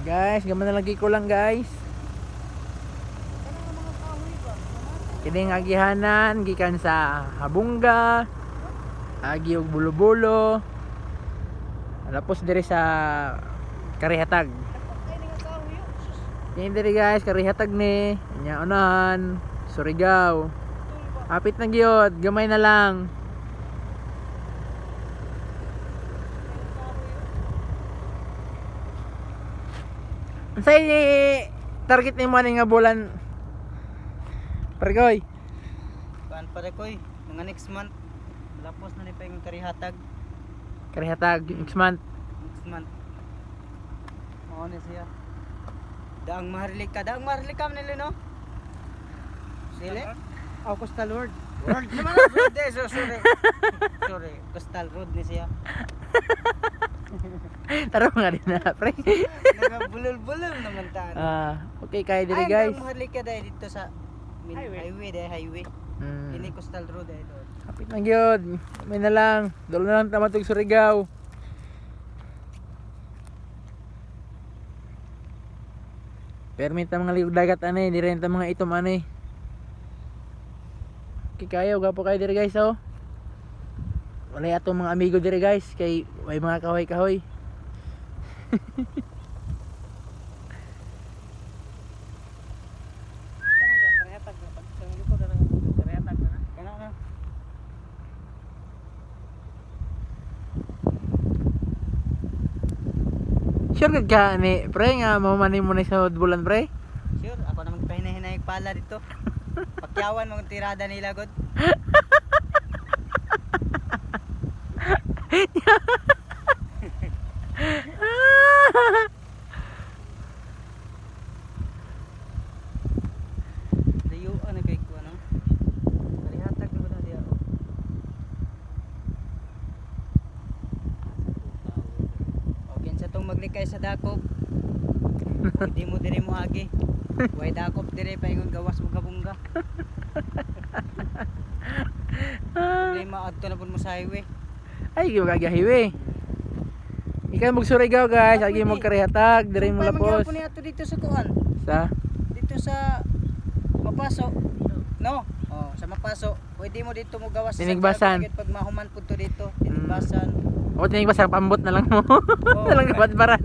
Guys, gamay na lagi ko lang, guys. Kining agihanan gikan sa Habunga, agi og Bulo-Bulo. Lapos diri sa Karihatag. Kini diri, guys, Karihatag ni. Nya unahan, Surigao. Hapit na gyud, gamay na lang. Unsay target nimo ani nga bulan? Pargoy. Kuan pare koy, mga next month. Lapos na ni pa yung Karihatag. Karihatag next month. Next month. Mao na siya. Daang Maharlika, Daang Maharlika man nila, no? Sili? Oh, Coastal Road. Road naman. Road eh, so, sorry. Sorry, Coastal Road ni siya. Tara mga din na, pre. Nagabulol-bulol naman taan. Ah, okay kay diri, Ay, guys. Daang Maharlika dahil dito sa highway, highway dahil highway. Ini Coastal Road dahil doon. Hapit na gyud. May na lang. Dulo na lang tamatog Surigao. Permit ang mga ligog dagat ani, di rin ta mga itom ani. Okay kayo, gapo kayo diri, guys, oh. Wala atong mga amigo diri, guys, kay may mga kahoy-kahoy. Kana na. Sure gud ka ani, pre, nga mamani mo na sa bulan, pre. Sure, ako naman pahinahinay pala dito. Pakyawan mga tirada nila god. Layo ano kay ko ano? Karihatag na ba na diya? Okay, sa tong maglikay sa dakop. Hindi mo diri mo agi. Way dakop diri paingon gawas mo kabungga. Problema adto na pud mo sa highway. Ay, gi magagi highway. Ikaw mag Surigao, guys, agi mo Karihatag, diri mo Sumpay lapos. man gyapon ni ato dito sa kuan. Sa Dito sa Mapaso. No. Oh, sa Mapaso. Pwede mo dito mo gawas sa Tinigbasan. Santiago, pag mahuman pud to dito, Tinigbasan. O tinigbasan, pambot na lang mo. Oh. Na lang kabatbaran.